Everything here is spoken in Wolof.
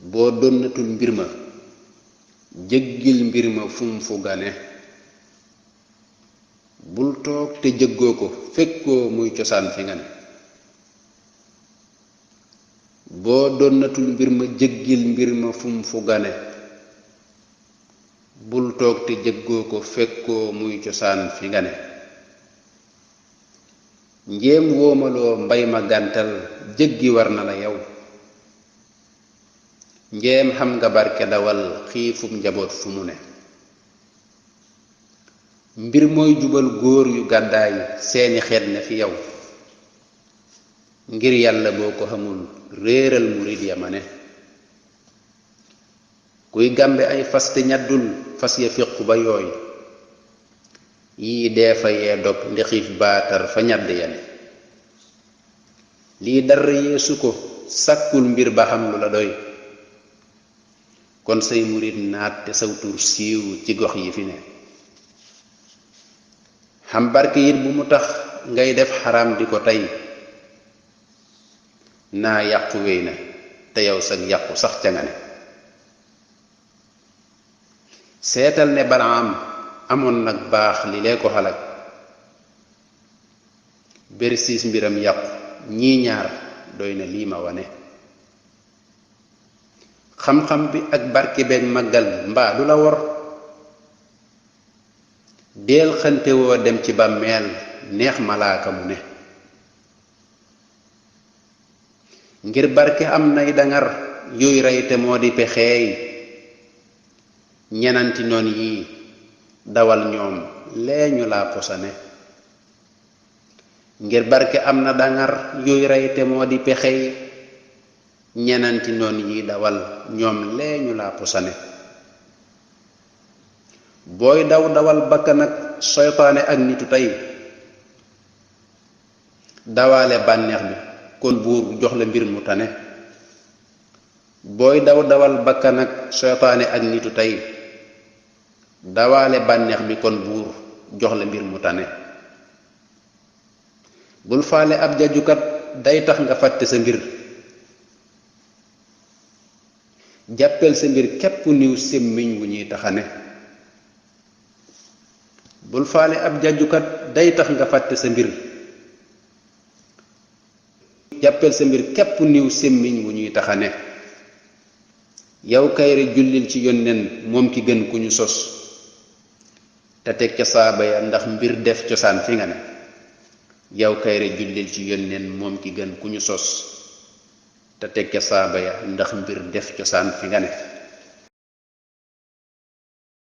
boo donnatul mbir ma jëggil mbir ma fum fu gane bul toog te jëggoo ko fekkoo muy cosaan fi nga ne boo donnatul mbir ma jëggil mbir ma fum fu gane bul toog te jëggoo ko fekkoo muy cosaan fi nga ne njéem woomaloo mbay ma gàntal jëggi war na la yow njéem xam nga barke dawal xiifum njaboot fu mu ne mbir mooy jubal góor yu gàddaay seeni xeet ne fi yow ngir yàlla boo ko xamul réeral murid ya ma ne kuy gàmbe ay fas te ñaddul fas ya féqu ba yooy yii dee fa yee dog ndexiif baatar fa ñadd ya ne lii dara yeesu ko sàkkul mbir ba xam lu la doy kon say murid naat te sawtur siiw ci gox yi fi ne xam barke it bu mu tax ngay def xaram di ko tey naa yàqu wéy na te yow sag yàqu sax ca nga ne seetal ne Balaam amoon nag baax li lee ko xalak bersiis mbiram yàqu ñii ñaar doy na lii ma wane xam-xam bi ak barke beeg màggal mbaa du la wor deel xante woo dem ci bàmmeel neex malaaka mu ne ngir barke am nay dangar yuy rey te moo di pexeey ñenanti noon yii dawal ñoom leeñu laa posane ngir barke am na dangar yuy rey te moo di pexeey ñenanti noon yii dawal ñoom leeñu laa posane booy daw dawal bakkan ak soytaane ak nitu tey dawaale bànneex bi kon buur jox la mbir mu tane booy daw dawal bakkan ak soytaane ak nitu tey dawaale bànneex bi kon buur jox la mbir mu tane bul faale ab jajukat day tax nga fàtte sa mbir jàppel sa mbir képp niw sémmiñ wu ñuy taxane bul faale ab jajukat day tax nga fàtte sa mbir jàppel sa mbir képp niw sémmiñ wu ñuy taxane yow kayre jullil ci yónneen moom ki gën ku ñu sos te teg ca saaba ya ndax mbir def cosaan fi nga ne yow kayre jullil ci yónneen moom ki gën ku ñu sos te teg ca saaba ya ndax mbir def cosaan fi nga ne